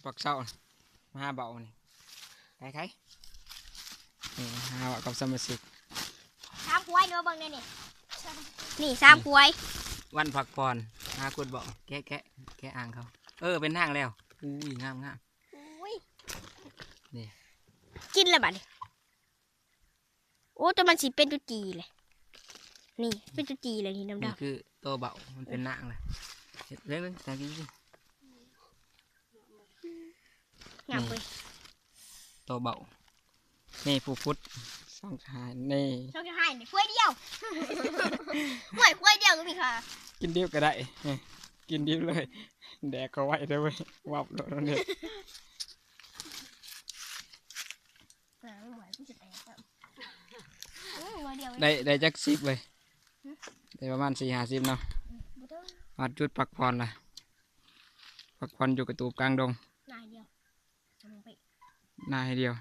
ປັກເຊົ້າ ມາຫາເບົານີ້ ໄປໄຄ ນີ້ ຫາເບົາກັບສະມາຊິກ ສາມຄວາຍເນາະ ເບິ່ງແດ່ນີ້ ນີ້ສາມຄວາຍ ວັນພັກຜ່ອນ ຫາຂຸດເບົາ ແກະ ແກະ ແກະອ່າງເຂົາ ເອີ ເປັນທາງແລ້ວ ອຸ້ຍ ງາມໆ ອຸ້ຍ ນີ້ ກິນແລ້ວບັດນີ້ ໂອ້ ແຕ່ມັນຊິເປັນຈຸຈີເລີຍ ນີ້ເປັນຈຸຈີເລີຍນີ້ ດຳໆ ນີ້ຄືໂຕເບົາ ມັນເປັນນາງເລີຍ ເຮັດເບິ່ງໆ ຕາກິນ ງາມເວີຍ ໂຕເບົາ ນີ້ຜູ້ຂຸດ ສອງຈະຫາຍ ນີ້ ສອງຈະຫາຍນີ້ ຄວາຍດຽວ ຫ້ວຍ ຄວາຍດຽວກໍມີຄ່າ ກິນດິບກໍໄດ້ ກິນດິບເລີຍ ແດກເຂົ້າໄວ້ເດີເວີຍ ວັບໂລດເດ້ ອ່າ ບໍ່ໄຫວ ມັນຊິແຕກແລ້ວ ໂອ້ຍ ໜ່ວຍດຽວເອງ ໄດ້ ໄດ້ຈັກສິບເວີຍ ຫຶ ໄດ້ປະມານສີ່ຫ້າສິບເນາະ ອືມ ບໍ່ເຖິງ ຮອດຈຸດພັກຜ່ອນລະ ພັກຜ່ອນຢູ່ກະຕູບກາງດົງ ນາດຽວ ນາດຽວ